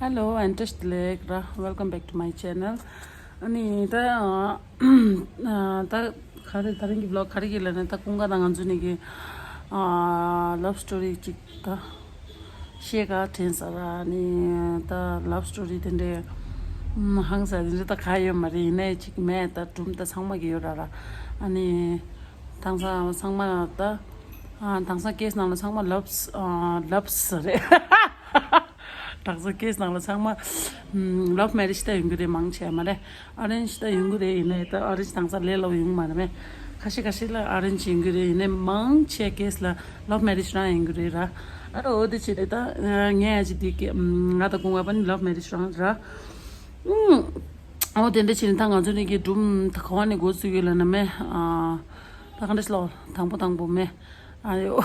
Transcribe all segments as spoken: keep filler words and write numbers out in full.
Hello and just like ra, welcome back to my channel. ཨ་ནི་ད་ཨ་ཨ་ད་ག་རེ་ད་རིང་གི་vlog་ག་རེ་གི་ལ་ནི་ད་ཀུན་དགའ་དང་ང་ཚོ་གཉིས་ཀྱི་ཨ་love story་ཅིག་ད་ཤེས་ག་དྲན་ས་ར། ཨ་ནི་ད་love story་དེ་འདྲའི་ཧང་སང་དེ་འདྲ་ད་ག་ཡོད་མ་རེད། ཡིན་ནའི་ཅིག་མེད་ད་སྒྲུང་ད་ཚང་མ་གི་ཡོད་ར་ར། ཨ་ནི་དེང་སང་ཚང་མ་ད་ཨ་དེང་སང་case་ནང་ལ་ཚང་མ་love ཨ་love་རེད། དེང་སང་case་ནང་ལ་ཚང་མ་ཨམ་love marriage་ད་ཡོང་གི་རེད། མང་ཆེ་མ་རེད། arrange་ད་ཡོང་གི་རེད། ཡིན་ནའི་ད་arrange་དེང་སང་ལས་སླ་པོ་ཡོང་མ་རེད་མེད། ཁ་ཤས་ཁ་ཤས་ལ་arrange་ཡོང་གི་རེད། ཡིན་ནའི་མང་ཆེ་case་ལ་love marriage་རང་ཡོང་གི་རེད་ར། ཨ་རོ་འོ་དེ་བྱས་ཏེ་ད་ངས་ཨ་ཅི་དེ་གི་ང་དང་ཀུན་དགའ་པ་ནི་love marriage་རང་ར། ཨུམ། འོ་དེ་འདྲ་བྱས་ནས་ད་ང་ཚོ་གཉིས་ཀྱི་སྒྲུང་ད་ག་བ་ནས་འགོ་ཚུགས་ཡོད་ལབ་ན་མེད། ཨ་ད་ག་འདྲ་ཞིག་ལབ། དང་པོ་དང་པོ་མེད། ཨ་ཡོ།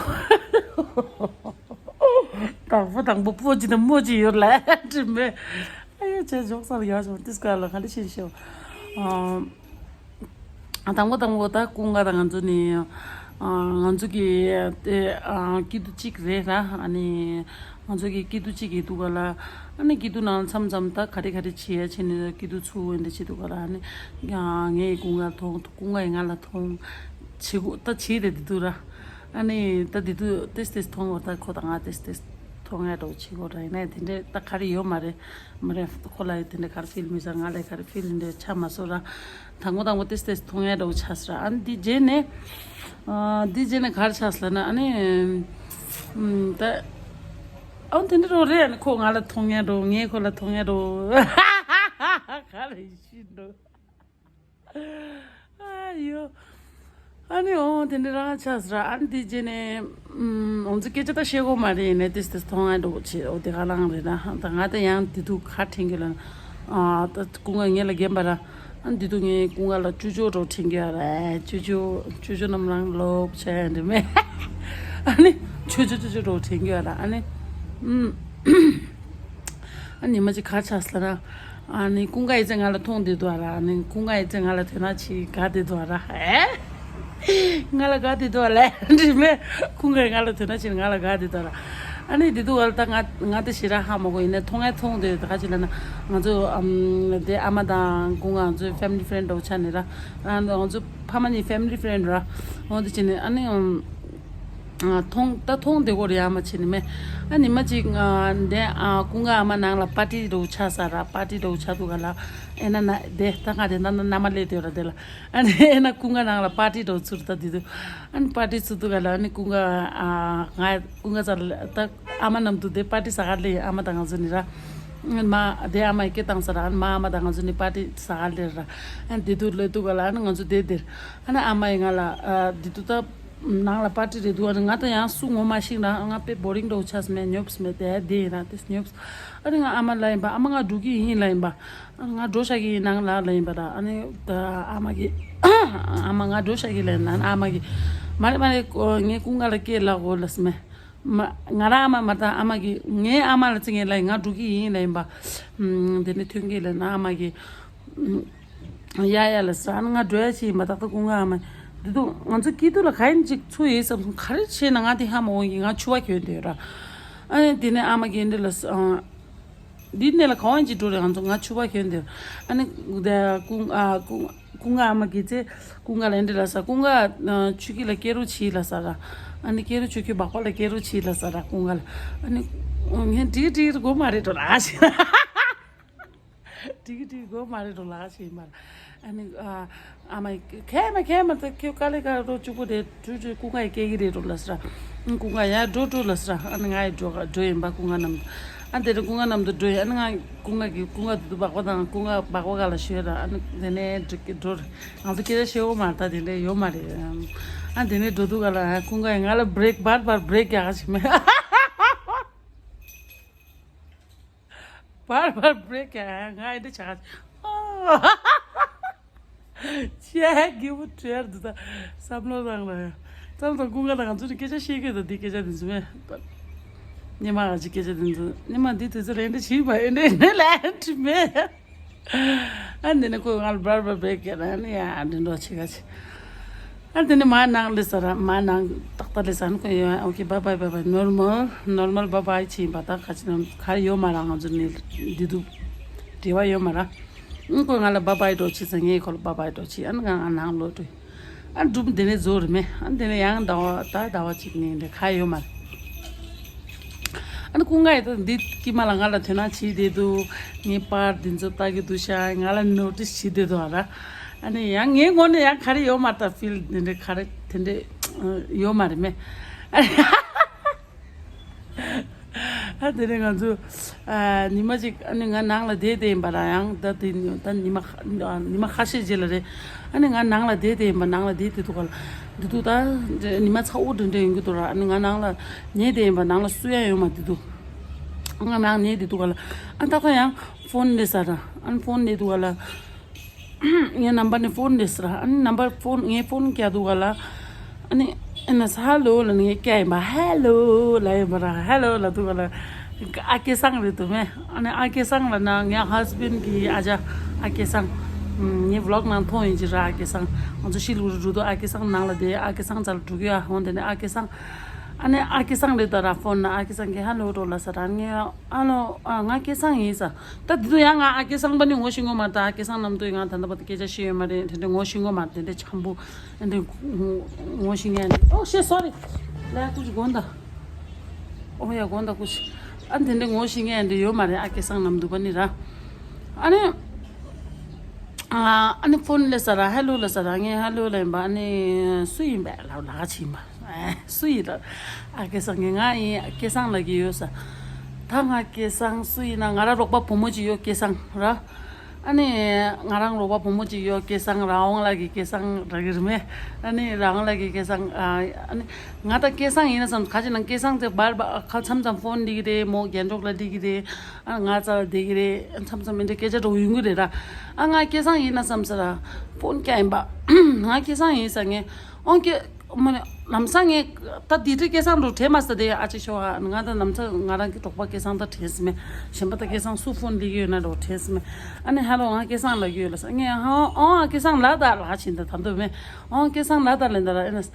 དང་པོ་དང་པོ་པོ་ཅི་དང་མོ་ཅི་ཡོད་ལ་དྲི་མེད། ཨ་ཡོ་ཅེ་ཇོག་ས་ལ་ཡོད་ཞོག་ཏིས་ཀ་ལ་ག་འདྲ་བྱས་ཤོག་ཨ། དང་པོ་དང་པོ་ད་ཀུན་དགའ་དང་ང་ཚོ་ནི་ཨ་ང་ཚོ་གི་དེ་ཨ་སྐྱིད་སྡུག་གཅིག་རེད་ར། ཨ་ནི་ང་ཚོ་གི་སྐྱིད་སྡུག་གཅིག་གི་འདུག་ག་ལ། ཨ་ནི་སྐྱིད་སྡུག་ནང་མཚམས་མཚམས་ད་ག་རེ་ག་རེ་བྱེད་ཡ་བྱེད་ནི་སྐྱིད་སྡུག་ཚུགས་འདི་བྱེད་འདུག་ག་ལ། ཨ་ནི་ངས་ཀུན་དགའ་མཐོང་ཀུན་དགའ་ཡིས་ང་ལ་མཐོང་བྱེད་དགོས་ད་བྱེད་དེ་འདི་འདུག་ར། ཨ་ནི་ད་འདི་འདུག་ཏེས་ཏེས་མཐོང་བ་ད་ཁོ་དང་ང་ཏེས་ཏེས་མཐོང་ཡ་འདྲ་བོ་བྱེད་དགོས་ར། ཡིན་ནའི་དེ་འདྲས་ད་ག་རེ་ཡོད་མ་རེད། མ་རེད། ཁོ་ལ་ཡི་དེ་འདྲ་ག་རེ་ཕིལ་མི་ཟ། ང་ལ་ག་རེ་ཕིལ་འདྲ་ཆ་མ་སོང་ར། དང་པོ་དང་པོ་ཏེས་ཏེས་མཐོང་ཡ་འདྲ་བོ་ཆགས་སོང་ར། ཨ་ནི་འདི་རྗེས་ནས་ཨ་འདི་རྗེས་ནས་ག་རེ་ཆགས་སོང་ལབ་ན། ཨ་ནི་ཨམ་ད་ཨ་དེ་འདྲ་འདྲ་བོ་རེད། ཨ་ནི་ཁོ་ང་ལ་མཐོང་ཡ་འདྲ་བོ། ངས་ཁོ་ལ་མཐོང་ཡ་འདྲ་བོ། ག་རེ་ཤི་འདྲ་བོ། ཨ་ཡོ། ཨ་ནི་འོ་དེ་འདྲ་རང་ཆགས་སོང་ར། ཨ་ནི་དེ་རྗེས་ནས་ཨམ་ང་ཚོ་སྐད་ཆ་ད་བཤད་དགོས་མ་རེད། ཡིན་ནའི་ཏིས་ཏིས་མཐོང་ཡ་འདྲ་བོ་བྱེད། འོ་དེ་ག་རང་རེད་ན། ད་ང་ད་ཡང་དེ་དུས་ག་དྲན་གི་ལ། ཨ་ད་ཀུན་དགའ་ངེད་ལ་རྒན་པ་ར། ཨ་ནི་དེ་དུས་ངས་ཀུན་དགའ་ལ་ཅོ་ཅོ་འདྲ་བོ་དྲན་གི་ཡོད་ར། ཨེ་ཅོ་ཅོ་ཅོ་ཅོ་རྣམས་རང་ལོབ་བྱས་ཡ་འདྲ་མེད། ཨ་ནི་ཅོ་ཅོ་ཅོ་ཅོ་འདྲ་བོ་དྲན་གི་ཡོད་ར། ཨ་ནི་ཨམ། ཨ་ཉི་མ་གཅིག་ག་རེ་ཆགས་སོང་ལབ་ན། ཨ་ནི་ཀུན་དགའ་ཡིས་ང་ལ་མཐོང་བསྡད་འདུག་ར། ཨ་ནི་ཀུན་དགའ་ཡིས་ང་ལ་དོ་སྣང་བྱེད་དགའ་བསྡད་འདུག་ར། ཨེ། ང་ལ་དགའ་བསྡད་འདུག་ལབ་འདྲ་མེད། ཀུན་དགའ་ཡིས་ང་ལ་དོ་སྣང་བྱེད་ང་ལ་དགའ་བསྡད་འདུག་ར། ཨ་ནི་དེ་དུས་ལ་ད་ང་ང་དེ་ཞེ་དྲག་ཧ་མ་གོ། ཡིན་ནའི་མཐོང་ཡ་མཐོང་བསྡད་ད་ག་ཅི་ལབ་ན། ང་ཚོ་ཨམ་དེ་ཨ་མ་དང་ཀུན་དགའ་ང་ཚོའི་family friend་འདྲ་བོ་ཆགས་ནས་ར། ཨ་ང་ཚོ་ཕ་མ་གཉིས་family friend་ར། འོ་དེ་བྱས་ནས་ཨ་ནི་ཨམ། ཨ་མཐོང་ད་མཐོང་བསྡད་ཀྱི་ཡོད་རེད། ཨ་མ་བྱས་ནས་མེད། ཨ་ཉི་མ་གཅིག་ཨ་འདི་ཨ་ཀུན་དགའ་ཨ་མ་ནང་ལ་པར་ཊི་འདྲ་བོ་ཆགས་ས་ར། པར་ཊི་འདྲ་བོ་ཆགས་འདུག་ག་ལ། ཨེ་ན་ན་དེ་ད་ང་དེ་ན་ན་མནའ་མ་སླེབས་བསྡད་ཡོད་ར་དེ་ལ། ཨ་ནི་ཨེ་ན་ཀུན་དགའ་ནང་ལ་པར་ཊི་འདྲ་བོ་ཚུགས་ད་དེ་དུས། ཨ་ནི་པར་ཊི་ཚུགས་འདུག་ག་ལ། ཨ་ནི་ཀུན་དགའ་ཨ་ང་ཀུན་དགའ་ཚ་ལ་ད་ཨ་མ་མཉམ་དུ་དེ་པར་ཊི་ཟ་ག་སླེབས། ཨ་མ་དང་ང་ཚོ་གཉིས་ར། ཨ་ནི་མ་དེ་ཨ་མ་ཡིས་སྐད་བཏང་ས་ར། ཨ་ནི་མ་ཨ་མ་དང་ང་ཚོ་གཉིས་པར་ཊི་ཟ་ག་སླེབས་ར། ཨ་ནི་དེ་དུས་སླེབས་འདུག་ག་ལ། ཨ་ནི་ང་ཚོ་དེ་དེར། ཨ་ནི་ཨ་མ་ཡིས་ང་ལ་ཨ་འདི་དུས་ད་ནང་ལ་པར་ཊི་རེད་འདུག་ཨ་ནི་ང་ད་ཡང་སུ་ངོ་མ་ཤེས་ན་ང་དཔེ་boring་འདྲ་བོ་ཆགས་སོང་མེད། ཉོབ་སོང་མེད། དེ་དེ་ཡིན་ར་དེ་ཉོབ་སོང་། ཨ་ནི་ང་ཨ་མ་ལ་ཡིན་པ། ཨ་མ་ང་འགྲོ་གི་ཡིན་ལ་ཡིན་པ། ཨ་ནི་ང་འགྲོ་བཞག་གི་ཡིན་ནང་ལ་ལ་ཡིན་པ་ར། ཨ་ནི་ད་ཨ་མ་གིས་ཨ་མ་ང་འགྲོ་བཞག་གི་ལ་ཡིན་ན། ཨ་མ་གིས་མ་རེད་མ་རེད། ངས་ཀུན་དགའ་ལ་སྐད་ལབ་དགོས་ལབ་སོང་མེད། མ་ང་རང་ཨ་མ་མ་ད་ཨ་མ་གིས་ངའི་ཨ་མ་ལ་ཚིག་ངས་ལ་ཡིན། ང་འགྲོ་གི་ཡིན་ལ་ཡིན་པ། ཨམ་དེ་ནས་ཐོན་གི་ལ་ན་ཨ་མ་གིས། ཡ་ཡ་ལ་ཟེར། ཨ་ནི་ང་འགྲོ་ཡ་ཅིག་ཡིན་པ། ཏག་ཏག་ཀུན་དགའ་ཨ་མ་འདི་དུས་ང་ཚོ་སྐྱིད་སྡུག་ལ་ག་ཡིན་ཅིག་ཚུགས་ཡོད་བསམ་སོང་། ག་རེ་བྱས་ན་ང་དེ་ཧ་མ་འོང་གི། ང་ཕྱུ་པ་གྱོན་བསྡད་ཡོད་ར། ཨ་ནི་དེ་ནས་ཨ་མ་གིས་འདི་ལ་ཟེར། ཨ་འདི་ནས་ལ་ག་བ་ཡིན་ཅིག་འགྲོ་རེད། ང་ཚོ་ང་ཕྱུ་པ་གྱོན་བསྡད་ཡོད་ར། ཨ་ནི་ཀུན་ཨ་ཀུན་ཀུན་དགའ་ཨ་མ་གིས་ཚེ་ཀུན་དགའ་ལ་འདི་ལ་ཟེར། ཀུན་དགའ་ཨ་ཆུ་སྐྱིད་ལ་སྐྱེ་རུ་ཆི་ལ་ཟེར་ར། ཨ་ནི་སྐྱེ་རུ་ཆུ་སྐྱིད་སྦག་སྦག་ལ་སྐྱེ་རུ་ཆི་ལ་ཟེར་ར་ཀུན་དགའ་ལ། ཨ་ནི་ངས་འགྲིག་འགྲིག་གོ་མ་རེད་འགྲོ་ལ་ཞེས། འགྲིག་གི་འགྲིག་གི་གོ་མ་རེད་འགྲོ་ལགས་ཞེས་ཡིན་པར། ཨ་ནི་ཨ་ཨ་མ་ཁྱེད་མ་ཁྱེད་མ་ད་ཁྱོད་དཀའ་ལས་ཁག་རོ་གཅིག་པོ་རེད། ཀྲུ་ཀྲུ་ཀུན་དགའ་ཡི་སྐད་ཀྱི་རེད་འགྲོ་ལ་ཟེར། ཀུན་དགའ་ཡ་འགྲོ་འགྲོ་ལ་ཟེར། ཨ་ནི་ང་ཡི་འགྲོ་འགྲོ་ཡིན་པ་ཀུན་དགའ་རྣམས། ཨ་དེ་རེད་ཀུན་དགའ་རྣམས་དུ་འགྲོ་ཡིན། ཨ་ནི་ང་ཀུན་དགའ་གི་ཀུན་དགའ་དུ་དུ་སྦག་པ་དང་ཀུན་དགའ་སྦག་པ་ག་ལ་ཤོད་ར། ཨ་ནི་དེ་ནས་འགྲོ་གི་འགྲོ་རེད། ང་ཚོ་སྐད་ཆ་བཤད་འོ་མ་རེད། ད་དེ་འདྲས་ཡོད་མ་རེད། ཨ་དེ་ནས་འགྲོ་དུས་ག་ལ་ཀུན་དགའ་ཡི་ང་ལ་བྷི་རེག་བར་བར་བྷི་རེག་རྒྱག་ག་ཞིག་མེད། བར་བར་བྷི་རེག་ཡ་ང་ཨེ་འདྲ་ཆགས། ཅེ་གི་བུ་བྲེར་འདུག་ད་བསམ་བློ་བཏང་ལ་ཡ། བསམ་བཏང་ཀུན་དགའ་དང་ང་ཚོ་ནི་སྐད་ཆ་བཤད་གི་ད་འདི་སྐད་ཆ་འདི་ཚོ་མེད། ཉི་མ་ང་ཅི་སྐད་ཆ་འདི་ཚོ་ཉི་མ་འདི་དུས་ཚོད་ལ་ཨེ་འདྲ་བྱིས་པ་ཨེ་འདྲ་ཨེ་འདྲ་ལ་ཨེ་འདྲ་མེད། ཨ་འདི་ནི་ཁོས་ང་ལ་བར་བར་བྷི་རེག་ཡ་ན་ནི་ཡ་འདི་འགྲོ་ཆེ་ག་ཆེ། ཨ་དེ་ནས་མ་ནང་ལས་ས་ར་མ་ནང་ཏག་ཏག་ལས་ས་ནི་ཁོ་ཡོད། ཨོ་ཁེ་བཱའི་བཱའི་བཱའི་བཱའི། ནོར་མལ་ནོར་མལ་བཱའི་བཱའི་ཕྱིན་པ། ད་ཁ་ཅིག་ནང་ག་རེ་ཡོད་མ་ར། ང་ཚོ་ནི་འདི་འདུག་འབྲེལ་བ་ཡོད་མ་ར། ཨང་ཁོ་ང་ལ་བཱའི་བཱའི་འགྲོ་ཆི་ཟེར། ངས་ཁོ་ལ་བཱའི་བཱའི་འགྲོ་ཆི། ཨ་ནི་ང་ང་ནང་ལོག་འགྲོ། ཨ་འགྲུབ་དེ་ནས་རྫོགས་རེད་མེ། ཨ་དེ་ནས་ཡང་ཟླ་བ་ད་ཟླ་བ་གཅིག་ནས་འདི་ཁ་ཡོད་མ་རེད། ཨ་ནི་ཀུན་དགའ་ཡིས་ད་འདི་དཀྱིལ་མ་ལ་ང་ལ་དོ་སྣང་བྱེད་བསྡད་འདུག་ངའི་པར་འདི་ཚོ་ལྟ་གི་འདུག་ཤག་ང་ལ་ནོ་ཊིས་བྱེད་བསྡད་འདུག་ཨ་ར། ཨ་ནི་ཡང་ངའི་ངོ་ནས་ཡང་ག་རེ་ཡོད་མ་རེད། ད་ཕིལ་འདི་འདྲ་ག་རེ་དེ་འདྲ་ཡོད་མ་རེད་མེ། ཨ་དེ་ནས་ང་ཚོ་ཨ་ཉི་མ་ཅིག་ཨ་ནི་ང་ནང་ལ་བསྡད་བསྡད་ཡིན་པ་ར། ཡང་ད་དེ་ད་ཉི་མ་ཉི་མ་ཁ་ཤས་རྗེས་ལ་རེད། ཨ་ནི་ང་ནང་ལ་བསྡད་བསྡད་ཡིན་པ། ནང་ལ་བསྡད་བསྡད་འདུག་ག་ལ་འདི་འདུག་ད་ཉི་མ་ཚ་བོ་འདྲ་འདྲ་ཡོང་གི་འདུག་ར། ཨ་ནི་ང་ནང་ལ་ཉལ་བསྡད་ཡིན་པ། ནང་ལ་སུ་ཡང་ཡོད་མ་བསྡད་འདུག་ང་ནང་ཉལ་བསྡད་འདུག་ག་ལ། ཨ་ད་ཁོ་ཡང་ཕོན་སླེབས་ས་ར། ཨ་ནི་ཕོན་སླེབས་འདུག་ག་ལ། ངའི་ནམ་བར་ནས་ཕོན་སླེབས་ས་ར། ཨ་ནི་ནམ་བར་ཕོན་ངའི་ཕོན་བཀྱག་འདུག་ག་ལ། ཨ་ནི་ཨ་ནི་ཧ་ལོ་ལབ་ནས་ངས་བཀྱག་ཡིན་པ། ཧ་ལོ་ལབ་ཡིན་པ་ར། ཧ་ལོ་ལབ་འདུག་ག་ལ། ཨ་སྐལ་བཟང་རེད་འདུག་མེ། ཨ་ནི་ཨ་སྐལ་བཟང་ལབ་ན་ངའི་ཧ་སི་བེན་གི་ཨ་ཅག་ཨ་སྐལ་བཟང་། ངའི་བི་ལོག་ནང་མཐོང་ཡིན་གྱི་ར། ཨ་སྐལ་བཟང་། ང་ཚོ་ཤི་ལུག་རུ་འགྲོ་དུས་ཨ་སྐལ་བཟང་ནང་ལ་བསྡད། ཨ་སྐལ་བཟང་རྩ་ལ་འགྲོ་གི་ཡ་ཧོན། དེ་ནས་ཨ་སྐལ་བཟང་། ཨ་ནི་ཨ་སྐལ་བཟང་རེད་ད་ར། ཕོན་ན་ཨ་སྐལ་བཟང་གིས་ཧ་ལོ་འགྲོ་ལ་ས་ར། ངས་ཨ་ལོ་ཨ་ང་སྐལ་བཟང་ཡིན་ས། ད་འདི་དུ་ཡང་ང་ཨ་སྐལ་བཟང་པ་ནི་ངོ་ཤེས་ངོ་མ་རེད། ད་ཨ་སྐལ་བཟང་རྣམ་དུ་ང་ད་ལྟ་བར་དུ་སྐད་ཆ་བཤད་ཡོད་མ་རེད། དེ་འདྲ་ངོ་ཤེས་ངོ་མ་རེད། དེ་འདྲ་འཆམ་པོ་དེ་འདྲ་ངོ་ཤེས་ངེས་འདྲ། ཨོ་ཤེ་སོ་རི། ལ་ཀུ་ཅི་དགོན་ད། ཨོ་ཡ་དགོན་ད་ཀུ་ཅི། ཨ་དེ་འདྲ་ངོ་ཤེས་ངེས་འདྲ་ཡོད་མ་རེད། ཨ་སྐལ་བཟང་རྣམ་དུ་པ་ནི་ར། ཨ་ནི། ཨ་ནི་ཕོན་ལ་ས་ར། ཧ་ལོ་ལ་ས་ར། ངས་ཧ་ལོ་ལ་ཡིན་པ། ཨ་ནི་སུ་ཡིན་པས་ལ་ལ་ཆི་ཡིན་པ། སུ་ཡིན་ལ། ཨ་སྐལ་བཟང་ངས་ང་ཡིན། ཨ་སྐལ་བཟང་ལབ་ཀྱི་ཡོད་ས། ད་ང་སྐལ་བཟང་སུ་ཡིན་ན། ང་རང་རོགས་པ་བུ་མོ་ཅིག་ཡོད། སྐལ་བཟང་ར། ཨ་ནི་ང་རང་རོགས་པ་བུ་མོ་ཅིག་ཡོད། སྐལ་བཟང་ར། ཨོང་ལགས་ཀྱི་སྐལ་བཟང་ར་གི་རི་མེ། ཨ་ནི་ར་ཨོང་ལགས་ཀྱི་སྐལ་བཟང་། ཨ་ནི་ང་ད་སྐལ་བཟང་ཡིན་ན་བསམ། ཁ་ཅིག་ནང་སྐལ་བཟང་དེ་བར་བར་ཁ་མཚམས་མཚམས་ཕོན་འགྲིག་གི་རེད། མོ་རྒྱན་འཇོག་ལ་འགྲིག་གི་རེད། ཨ་ང་རྩ་ལ་བསྡད་ཀྱི་རེད། མཚམས་མཚམས་མི་འདྲ་སྐད་ཆ་འདྲ་བོ་ཡོང་གི་རེད་ར། ཨ་ང་སྐལ་བཟང་ཡིན་ན་བསམ་ས་ར། ཕོན་རྒྱག་ཡིན་པ། ང་སྐལ་བཟང་ཡིན་ས་ངས། ཨོང་སྐལ་མ་ནི་ལམ་སང་ངས་ད་དེ་འདྲའི་སྐལ་བཟང་འདྲ་བོ་དྲན་མ་སོང་། དེ་ཨ་ཅེ་ཤོ་ཨ་ང་ད་ལམ་སང་ང་རང་གི་གྲོགས་པོ་སྐལ་བཟང་ད་དྲན་སོང་མེད། གཞན་པ་ད་སྐལ་བཟང་སུ་ཕོན་སླེབས་ཀྱི་ཡོད་ན་འདྲ་བོ་དྲན་སོང་མེད། ཨ་ནི་ཧ་ལོ་ང་སྐལ་བཟང་ལབ་ཀྱི་ཡོད་ལ་ས། ངས་ཨོང་ཨོང་ཨ་སྐལ་བཟང་ལ་ད་ལ་ཕྱིན་ད་ད་འདོད་མེད། ཨོང་སྐལ་བཟང་ལ་ད་ལེན་ད་ར། ཨེ་ན་ཨ།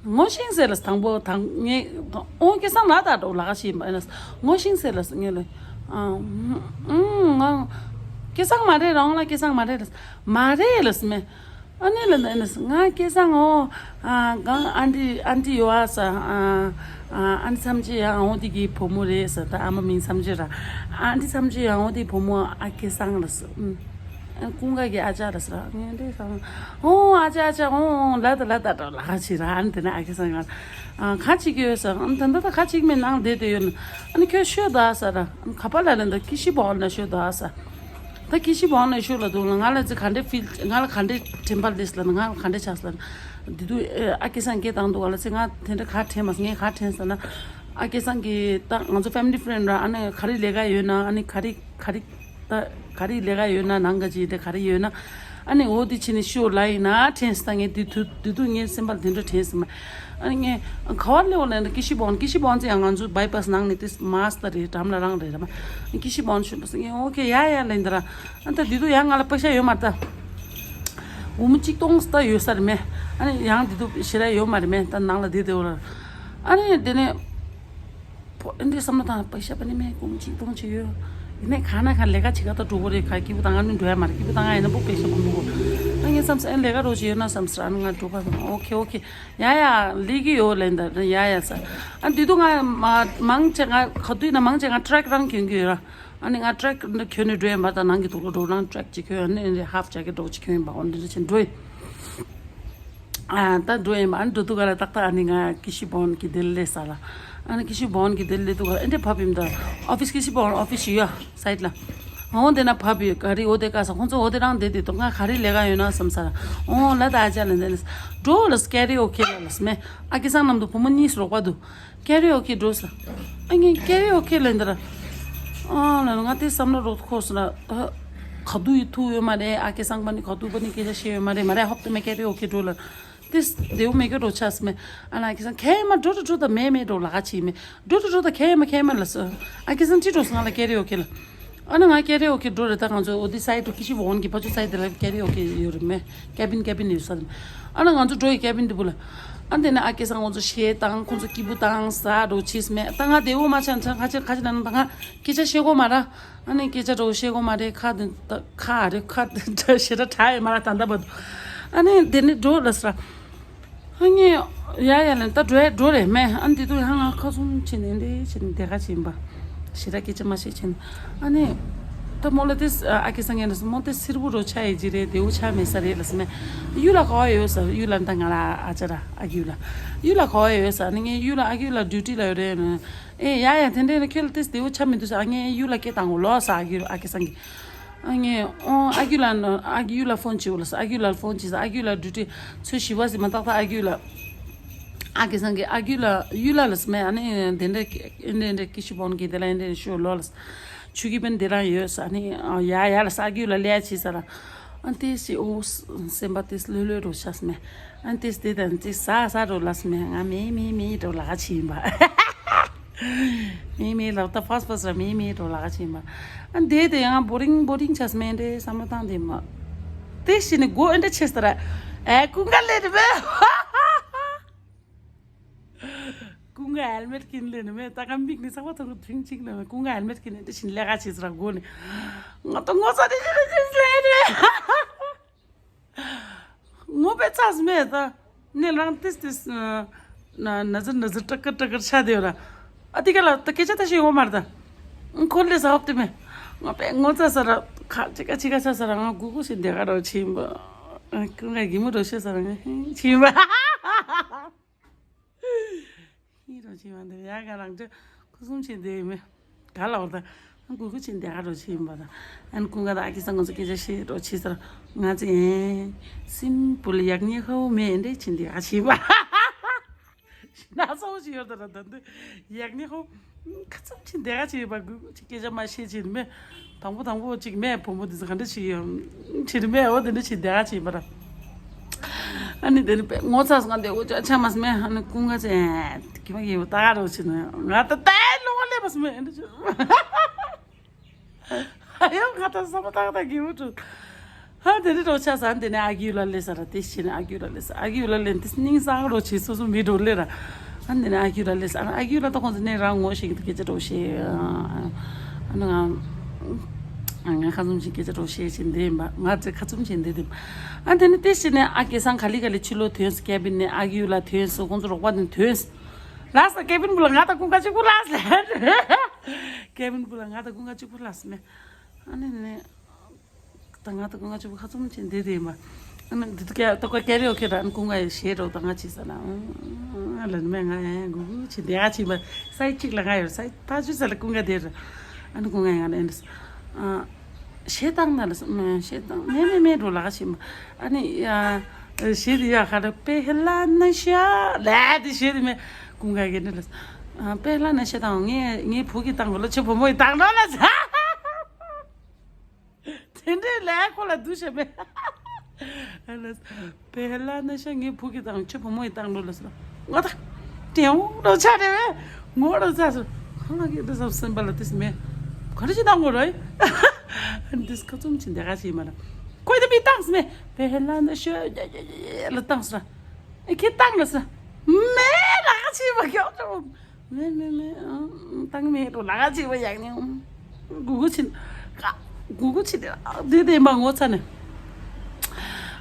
ངོ་ཤེས་ཟེར་ལ་དང་པོ་དང་ངས་ཨོ་སྐལ་བཟང་ལ་ད་འགྲོ་ལ་ཤེས་མ་ཨེ་ན་ངོ་ཤེས་ཟེར་ལ་ངས་ལ་ཨ་ཨུམ་ང་སྐལ་བཟང་མ་རེད་རང་ལ་སྐལ་བཟང་མ་རེད་ལ་མ་རེད་ལ་སྨད། ཨ་ནི་ལ་ཨེ་ན་ང་སྐལ་བཟང་ཨོ་ཨ་གང་ཨ་འདྲི་ཨ་འདྲི་ཡོད་ཨ་ས་ཨ་ཨ་འདི་བསམ་ཅི་ཡང་ཨོ་འདི་གི་བུ་མོ་རེད་ས། ད་ཨ་མ་མིང་བསམ་ཅི་ར་ཨ་འདི་བསམ་ཅི་ཡང་ཨོ་འདི་བུ་མོ་ཨ་སྐལ་བཟང་ལ་ས་ཨུམ། ཀུན་དགའ་གི་ཨ་ཅག་རེད་ཟེར། ངས་འདི་ལྟར་ཨོ་ཨ་ཅག་ཨ་ཅག་ཨོ་ལ་ད་ལ་ད་ད་ལ་ཁ་ཅིག་ར། ཨ་ནི་དེ་ནས་ཨ་ཁེ་སང་ང་ཨ་ཁ་ཅིག་ཡོད་ཟེར། ཨ་ནི་ད་ད་ད་ཁ་ཅིག་མེད་ནང་བསྡད་དེ་ཡོད་ན། ཨ་ནི་ཁྱོད་ཤོད་ད་ཟེར། ཨ་ནི་ཁ་པར་ལ་ལན་ད་ཀི་ཤི་བོན་ལ་ཤོད་ད་ཟེར། ད་ཀི་ཤི་བོན་ལ་ཤོད་ལ་འདུག་ལ། ང་ལ་ཚེ་ག་འདྲས་ཕིལ། ང་ལ་ག་འདྲས་དྲན་པ་སླེབས་ལ་ན། ང་ལ་ག་འདྲས་ཆགས་ལ་ན། འདི་དུས་ཨ་ཁེ་སང་སྐད་བཏང་འདུག་ག་ལ། ཚེ་ང་དེ་འདྲ་ག་དྲན་མ་སོང་། ངས་ག་དྲན་ཟེར་ན། ཨ་ཁེ་སང་གི་ད་ང་ཚོ་ཕེ་མི་ལི་ཕི་རེན་ཌ་ར། ཨ་ནི་ག་རེ་ལས་ཀ་ཡོད་ན། ཨ་ནི་ག་རེ་ག་རེ། ད་ག་རེ་ལས་ཀ་ཡོད་ན་ནང་ག་ཅིག་དེ་ག་རེ་ཡོད་ན། ཨ་ནི་འོ་དེ་ཕྱི་ནས་ཤོ་ལ་ཡིན་ན་དྲན་སོང་། ད་ངས་དེ་དུས་དེ་དུས་ངའི་སེམས་པར་དེ་འདྲ་དྲན་སོང་། ཨ་ནི་ངས་ག་བར་ལེའོ་ལེན་ད་ཀི་ཤི་བོན། ཀི་ཤི་བོན་ཚེ་ཡང་ང་ཚོ་བྷའི་པཱ་སི་ནང་ནས་དེ་མ་སྟ་རེད། འགྲམ་ལ་རང་རེད་ར་མ། ཀི་ཤི་བོན་ཤོད་པ་སོང་། ངས་ཨོ་ཁེ་ཡ་ཡ་ལེན་ད་ར། ཨ་ད་དེ་དུས་ཡང་ང་ལ་པེ་ཤ་ཡོད་མ་རེད་ད། འོ་མ་གཅིག་སྟོང་སྟ་ཡོད་ས་རེད་མེད། ཨ་ནི་ཡང་དེ་དུས་ཞེ་དྲག་ཡོད་མ་རེད་མེད། ད་ནང་ལ་བསྡད་དེ་འོ་ར། ཨ་ནི་དེ་ནས། ཕོ་ཨེ་འདྲའི་བསམ་བློ་བཏང་། པེ་ཤ་པ་ནི་མེད། ཀུན་གཅིག་སྟོང་ཅིག་ཡོད། ཡིན་ནའི་གང་ན་གང་ལས་ཀ་བྱེད་ག་ད་འགྲོ་གི་རེད། ག་སྐྱིད་པོ་བཏང་ང་ནི་འགྲོ་ཡ་མ་རེད། སྐྱིད་པོ་བཏང་ང་ཡིན་ན་པོ་པེ་ཤ་པ་འགྲོ་གི། ཨ་ངས་བསམ་སོང་། ཨེ་ལས་ཀ་རོགས་ཅིག་ཡོད་ན་བསམ་སོང་། ཨ་ནི་ང་འགྲོ་པ་ཨོ་ཁེ་ཨོ་ཁེ། ཡ་ཡ་ལས་ཀྱི་ཡོད་ལན་ད་ཡ་ཡ་ས། ཨ་འདི་དུས་ང་མ་མང་ཆེ་ང་ག་དུས་ན་མང་ཆེ་ང་ཊི་རེག་རང་གྱོན་གྱི་ཡོད་ར། ཨ་ནི་ང་ཊི་རེག་འདི་གྱོན་ནས་འགྲོ་ཡིན་པ། ད་ནང་གི་དུག་ལོག་འགྲོ་རང་ཊི་རེག་ཅིག་གྱོན། ཨ་ནི་ཧབ་ཇེ་ཀེ་ཊི་འདྲ་བོ་ཅིག་གྱོན་ཡིན་པ། འོ་འདི་འདྲ་ཅིག་འགྲོ་ཡིན། ཨ་ད་འགྲོ་ཡིན་པ། ཨ་ནི་འགྲོ་དུས་ག་ལ་ཏག་ཏག་ཨ་ནི་ང་ཀི་ཤི་བོན་གྱི་དེ་ལ་སླེབས་ས་ལ། ཨ་ནི་ཀི་ཤི་བོན་གྱི་དེ་ལ་སླེབས་དུས་ག་ལ་ཨེ་འདྲས་བབས་ཡིན་ད། ཨོ་ཕི་སི་ཀི་ཤི་བོན་ཨོ་ཕི་སི་ཡོད་སའིཌ་ལ། འོ་དེ་ན་བབས་ཡོད། ག་རེ་འོ་དེ་ག་ས་ཁོང་ཚོ་འོ་དེ་རང་བསྡད་དེ་ཏོ་ང་ག་རེ་ལས་ཀ་ཡོད་ན་བསམ་ས་ལ། འོ་ལ་ད་ཨ་ཅག་ལ་འདི་ལ་འགྲོ་ལ་ཀེ་རེ་ཨོ་ཁེ་ལ་ལ་སྨད། ཨ་ཁེ་སང་རྣམས་དུ་བུ་མོ་གཉིས་སུ་རོགས་པ་འདུག་ཀེ་རེ་ཨོ་ཁེ་འགྲོ་ས། ཨ་ངས་ཀེ་རེ་ཨོ་ཁེ་ལ་འདི་ར། ཨ་ལ་ང་དེ་བསམ་བློ་རོགས་ཁོ་སོང་ན་ད། ག་དུས་ཡི་ཐུག་ཡོད་མ་རེད། ཨ་ཁེ་སང་པ་ནི་ག་དུས་པ་ནི་སྐད་ཆ་བཤད་ཡོད་མ་རེད། མ་རེད་ཧོབ་ཏེ་མེ་ཀེ་རེ་ཨོ་ཁེ་འགྲོ་ལ། དེ་དེའུ་མེ་ཀེ་འགྲོ་ཆ་སྨད། ཨ་ལ་ཨ་ཁེ་སང་ཁེ་མ་འགྲོ་འགྲོ་འགྲོ་ད་མེ་མེ་འགྲོ་ལ་ག་ཅི་མེ་འགྲོ་འགྲོ་འགྲོ་ད་ཁེ་མ་ཁེ་མ་ལ་སོ། ཨ་ཁེ་སང་ཅི་འགྲོ་སོང་ང་ལ་ཀེ་རེ་ཨོ་ཁེ་ལ། ཨ་ནི་ང་ཀེ་རི་ཨོ་ཁེ་འགྲོ་རེད། ད་ང་ཚོ་འོ་དེ་སའི་ཌི་ཀི་ཤི་བོན་གི་ཕ་ཆུ་སའི་ཌི་ལ་ཀེ་རི་ཨོ་ཁེ་ཡོད་རེད་མེ། ཀེ་བིན་ཀེ་བིན་ཡོད་ས་རེད། ཨ་ནི་ང་ཚོ་འགྲོ་ཡི་ཀེ་བིན་དེ་བུ་ལ། ཨ་དེ་ནས་ཨ་ཁེ་སང་ང་ཚོ་གཞས་བཏང་། ཁོང་ཚོ་སྐྱིད་པོ་བཏང་ས་འགྲོ་ཕྱིས་མེ། ད་ང་དེ་འོ་མ་ཆ་ཁ་ཆེ་ཁ་ཆེ་ན་ན་ད་ང་སྐད་ཆ་བཤད་གོ་མ་ར། ཨ་ནི་སྐད་ཆ་འགྲོ་བཤད་གོ་མ་རེད། ཁ་དེ་ད་ཁ་རེད། ཁ་དེ་ཞེ་དྲག་དྲག་ཡོད་མ་ར་ད་ད་བར་དུ། ཨ་ནི་དེ་ནས་འགྲོ་ལ་ས་ར། ཨ་ངས་ཡ་ཡ་ལན་ད་འགྲོ་ཡ་འགྲོ་རེད་མེ། ཨ་ནི་དེ་དུས་ཧ་ང་ཁ་སུམ་བྱས་ནས་འདི་བྱས་ནས་བསྡད་ག་བྱིན་པ། ཞེ་དྲག་སྐད་ཆ་མ་བཤད་བྱས་ནས། ཨ་ནི་ད་མོ་ལ་དེ་ཨ་ཁེ་སང་ངས་ལ་མོ་དེ་སིར་བུ་རོ་ཆ་ཡི་ཇི་རེད། དེའུ་ཆ་མེད་ས་རེད་ལ་སི་མེ། གཡུ་ལ་ག་བ་ཡོད་ས། གཡུ་ལ་ད་ང་ལ་ཨ་ཅག་ར་ཨ་གཡུ་ལ། གཡུ་ལ་ག་བ་ཡོད་ས། ཨ་ནི་ངས་གཡུ་ལ་ཨ་གཡུ་ལ་ཌིའུ་ཊི་ལ་ཡོད་རེད། ཨེ་ཡ་ཡ་དེ་འདྲས་ན་ཁྱོད་ལ་དེ་དེའུ་ཆ་མི་འདུག་ས། ཨ་ངས་གཡུ་ལ་སྐད་བཏང་གོ་ལོ་ས་ཨ་གཡུ་ཨ་ཁེ་སང་གི། ཨ་ངས་ཨོ་ཨ་གཡུ་ལ་ཨ་གཡུ་ལ་ཕོན་བྱེད་འོ་ལ་ས། ཨ་གཡུ་ལ་ཕོན་བྱེད་ས། ཨ་གཡུ་ལ་ཌིའུ་ཊི་ཚོད་བཞི་པ་ཟིན་མ་ཏག་ཏག་ཨ་གཡུ་ལ། ཨ་ཁེ་སང་གི་ཨ་གཡུ་ལ་གཡུ་ལ་ལ་སི་མེ། ཨ་ནི་དེ་འདྲ་ཨེ་འདྲ་ཨེ་འདྲ་ཀི་ཤུ་བོན་གི་དེ་ལ་ཨེ་འདྲ་ཤོ་ལོ་ལ་ས། ཆུ་གི་བན་དེ་རང་ཡོད་ས། ཨ་ནི་ཡ་ཡ་ལ་ས་ཨ་གཡུ་ལ་ལས་བྱེད་ས་ར། ཨ་ཏེ་སི་ཨོ་སེམས་པ་ཏེ་སི་ལྷོད་ལྷོད་རོ་ཤ་སི་མེ། ཨ་ཏེ་སི་དེ་དང་ཏེ་ས་ས་རོ་ལ་སི་མེ། ང་མེ་མེ་མེ་རོ་ལ་ག་ཆི་ཡིན་པ། མེ་མེ་ལབ་ད་ཕ་སི་ཕ་སི་ར་མེ་མེ་རོ་ལ་ག་ཆི་ཡིན་པ། ཨ་འདི་དེ་ཡང་བོ་རིང་བོ་རིང་ཆ་སི་མེ་འདྲེ་བསམ་བློ་བཏང་དེ་མ། དེ་ཤི་ནི་སྒོ་ཨེ་འདྲ་ཆེ་སི་ར། ཨེ་ཀུན་དགའ་ལེ་རི་བེ། ཀུན་དགའ་ཧེལ་མེད་ཀིན་ལེ་ནི་མེ་ད་ག་མིག་ནི་ཚག་པ་ཐོག་གི་ཐུང་ཅིག་ལེ་མེ། ཀུན་དགའ་ཧེལ་མེད་ཀིན་ནི་འདྲེ་ཤི་ནི་ལེ་ག་ཆེ་སི་ར་སྒོ་ནི། ང་ཏོ་ངོ་ཚ་དེ་ཤི་ནི་ཆེ་སི་ལེ་རེ། ངོ་པའི་ཚ་སི་མེད་ད། ནས་རང་ཏིས་ཏིས། ན་ན་ཟིར་ན་ཟིར་ཀྲ་ཀར་ཀྲ་ཀར་ཆ་དེ་ཡོད་ར། ཨ་ཏི་ཀ་ལ་ད་སྐད་ཆ་ད་ཤི་ཡོད་མ་རེད་ད། ཁོ་ལས་ཟ་ཧོབ་ཏི་མེད། ང་པའི་ངོ་ཚ་ས་ར་ཁ་ཅི་ཀ་ཅི་ཀ་ཆ་ས་ར་ང་གུ་གུ་ཞིག་འདེ་ག་རོ་ཆི་ཡིན་པ། ཀུན་དགའ་གི་མོ་རོ་ཤི་ས་ར་ང་ཧི་ཆི་ཡིན་པ། ཧི་རོ་ཆི་ཡིན་པ་འདི་ཡ་ག་རང་ཅི་ཁུ་སུམ་ཆི་འདེ་ཡིན་མེད། ག་ལ་བར་ད། གུ་གུ་ཆེན་དེ་ག་རོ་ཆེ་ཡིན་པ་དང་། ཨན་ཀུན་ག་དང་ཨ་ཀི་སང་ང་ཚོ་སྐད་ཆ་བཤད་རོ་ཆེ་ཟེར། ང་ཚོ་ཨེ་སིམ་པུལ་ཡག་ཉེས་ཁ་བོ་མེད་འདྲེ་ཆེན་དེ་ག་ཆེ་ཡིན་པ། ན་ཚ་བོ་ཞིག་ཡོད་ད་ར་ད་འདི་ཡག་ཉེས་ཁ་བོ་ཁ་ཚུམ་ཆེན་དེ་ག་ཆེ་ཡིན་པ། གུ་གུ་ཆེ་སྐད་ཆ་མ་བཤད་ཆེ་ནི་མེད། དང་པོ་དང་པོ་གཅིག་མེད་བུ་མོ་དེ་ཚོ་ག་འདྲ་ཞིག་ཡོད་ཆེ་ནི་མེད། འོ་དེ་འདྲ་ཆེ་དེ་ག་ཆེ་ཡིན་པ་ར། ཨ་ནི་དེ་ནི་པས་ངོ་ཚ་སོང་དེ་འོ་ཅག་ཆ་མ་སོང་མེད། ཨ་ནི་ཀུན་ག་ཚེ་ཨེ་ཀི་མ་ཡེ་བོ་ད་ག་རོ་ཆེ་ནི་ང་ད་ལྟའི་ལོ་ལེ་མ་སོང་མེད། ཨ་ནི་ཆེ་ཨ་ཡོ་ང་ད་ས་མ་ད་ག་ད་གི་བོ་ཆུ་ཧ་དེ་ནི་རོ་ཆ་ས་དེ་ནི་ཨ་གི་ཡུ་ལ་ལེ་ས་ར། དེ་ཤི་ནི་ཨ་གི་ཡུ་ལ་ལེ་ས། ཨ་གི་ཡུ་ལ་ལེ་དེ་སྙིང་སང་རོ་ཆེ་སོ་སོ་མི་འགྲོ་ལེ་ར། ཨ་ནི་ཨ་གི་ཡུ་ལ་ལེ་ས། ཨ་གི་ཡུ་ལ་ད་ཁོང་ཚོ་ནི་རང་ངོ་ཤེས་ཀྱི་སྐད་ཆ་རོ་ཤེས། ཨ་ནི་ང་ང་ཁ་ཚུམ་ཞིག་སྐད་ཆ་རོ་ཤེས་ཆེ་འདི་ཡིན་པ། ང་ཚེ་ཁ་ཚུམ་ཆེ་འདི་དེ། ཨ་དེ་ནི་དེ་ཤི་ནི་ཨ་ཀེ་སང་ག་ལི་ག་ལི་ཕྱི་ལོ་ཐོན་སི་ཀེ་བིན་ནི་ཨ་གི་ཡུ་ལ་ཐོན་སི་ཁོང་ཚོ་རོགས་པ་དེ་ཐོན་སི་ལ་ས། ཀེ་བིན་བུ་ལ་ང་ད་ཀུན་ཀ་གཅིག་པུ་ལ་ས་ལེ། ཀེ་བིན་བུ་ལ་ང་ད་ཀུན་ཀ་གཅིག་པུ་ལ་ས་མེ། ཨ་ནི་ནི། ད་ང་ད་ཀུན་ང་ཆུ་བོ་ཁ་ཚུམ་ཆེ་འདི་དེ་མ། ཨ་ནི་འདི་དུ་ཀ་ཏོ་ཀ་ཀེ་རི་ཨོ་ཁེ་ར་ཨ་ནི་ཀུན་ང་ཡི་ཤེས་རོགས་ད་ང་ཆི་ས་ན། ཨ་ལ་ནི་མེ་ང་ཡ་ཡ་གུ་གུ་ཆི་དེ་ཨ་ཆི་མ། སའི་གཅིག་ལ་ང་ཡོད་སའི་ཕ་ཆུ་ས་ལ་ཀུན་ང་དེ་ར། ཨ་ནི་ཀུན་ང་ཡ་ང་ན་ཨ་ནི་ས། ཨ་ཤེས་དང་ན་ལ་ས་མ་ཤེས་དང་མེ་མེ་མེ་རོ་ལ་ཆི་མ། ཨ་ནི་ཡ་ཤེས་དེ་ཡ་ཁ་ར་པེ་ཧེ་ལ་ན་ཤ་ལ་དེ་ཤེས་དེ་མེ་ཀུན་ང་གེ་ནི་ལ་ས། ཨ་པེ་ཧེ་ལ་ན་ཤ་དང་ངའི་ངའི་བུ་གི་དང་གོ་ལ་ཆི་བུ་མོ་ཡི་དང་ནོ་ལ་ས། དེ་འདྲའི་ལས་ཁོ་ལ་སྡུག་བྱས་པས། ཨ་ལ། པེ་ལ་ན་ཤ་ངའི་བུ་གི་དང་ཁྱོད་བུ་མོ་ཡི་དང་ལོ་ལ་ཟེར། ང་ད། དེའུ་རོ་ཆ་རེ་བས། ངོ་རོ་ཚ་སོ། ཁོ་ང་གི་འདི་ཟབ་སེམས་པ་ལ་དེ་སི་མེ། ག་རེ་ཅི་དང་ངོ་རོ་ཡི། འདི་སྐ་ཚོམ་ཆེ་འདི་ག་ཅི་མ་ལ། ཁོས་དེ་མི་དང་སི་མེ། པེ་ལ་ན་ཤ་ཡ་ཡ་ཡ་ལ་དང་སི་ར། ཨེ་ཁྱེད་དང་ལ་སི། མེ་ལ་ག་ཅི་མ་ཁྱོད་ཚོ། མེ་མེ་མེ། ཨང་། བཏང་མེད་འགྲོ་ལ་ག་ཅིག་བ་ཡག་ནི། གུ་གུ་ཆི། གུ་གུ་ཆི་དེ་དེ་དེ་མ་ངོ་ཚ་ནས།